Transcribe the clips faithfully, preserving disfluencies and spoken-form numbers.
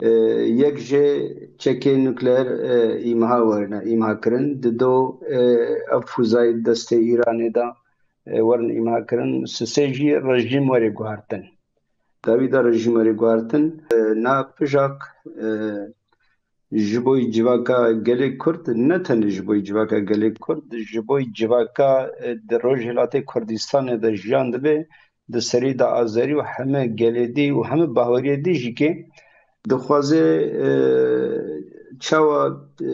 E, yek jê çekê nukleer e, îmha werine, îmha kirin. Dido e, ev fûzayê destê Îranê de e, werin îmha kirin. Sisê jî rejîm werê guhartin. Dawî de rejîm werê guhartin. E, na pijak e, ji bo civaka gelê Kurd, ne tenê ji bo civaka gelê Kurd, ji bo civaka e, di Rojhilatê Kurdistanê de jiyan dibe, di serî de Azerî û heme gelê dî û heme baweriyê dî jî ke dixwaze e, çawa e,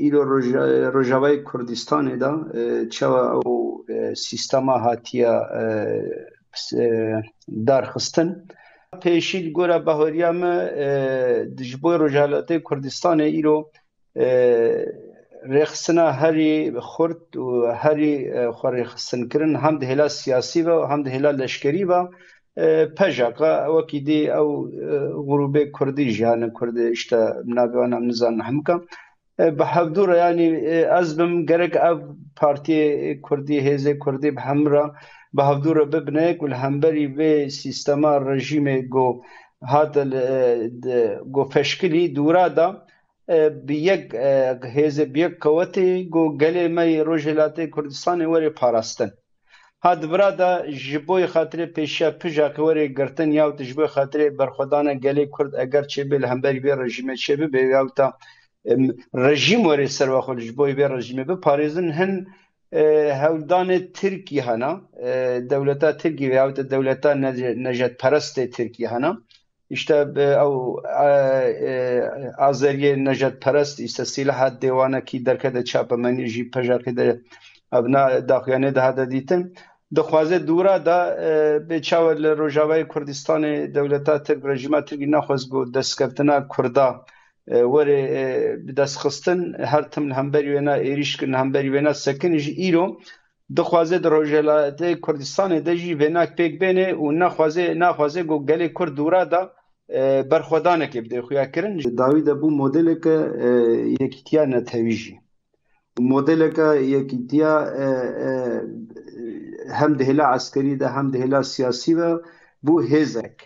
îro roja- Rojavayê Kurdistanê de e, çawa ew e, sîstema hatiye e, s- e, darxistin. Pêşî li gora bahoriya me e, di ji bo Rojhilatê Kurdistanê îro e, rêxistina herî xurt û herî e, xwe rêxistin kirin hem di hêla siyasî ve û hem di hêla leşkerî ve e, pejaka wekî dî ew e, grûbê kurdî jî hene kurdê işte navê wan em nizanin hemika. E, bi hevdû re, yanî e, ez bim gerek ev partiyê kurdî, hêzê kurdî bi hemû re bi hevdû re bibine ku li hemberî vê sîstema rejîmê ku hate li, e, de, ku feşkilî dûra da e, bi yek e, hêzê bi yek qewetê ku gelê me yê Rojhilatê Kurdistanê were parastin. Ha di vira de ji bo xatirê pêşiya pijak were girtin ya ji bo xatirê berxwedana gelê Kurd eger çêbe li hemberî vê rejîmê çêbibe ya ta em, rejîm were serva xwe ji bo vê rejîmê biparêzin hin e, hewldanê Tirkî hena, e, dewleta Tirkî veya dewleta nece- nejetperestê Tirkî hena. İşte e, ew e, e, Azeriyê nejetperest, işte sîlaha dêwanekî derkete çapemenî jî pejaqî de evna daxuyanê de hate dîtin. Dixwaze dûra da e, bê çawa li Rojavayê Kurdistanê dewleta Tirk, rejîma Tirkî naxwest ku destkeftina Kurda e, were e, bi dest xistin, her tim li hemberî wêna êrîş kirin, li hemberî wêna sekin jî îro dixwaze di Rojhilatê Kurdistanê de jî vênak pêk bêne û naxwaze, naxwaze ku gelê Kurd dûra da e, berxwedanekê bide xuya kirin. Dawî de bû modeleke e, yekîtiya netewî jî. Modeleke yekîtiya e, e, hem di hêla eskerî de hem di hêla siyasî ve bû hêzek.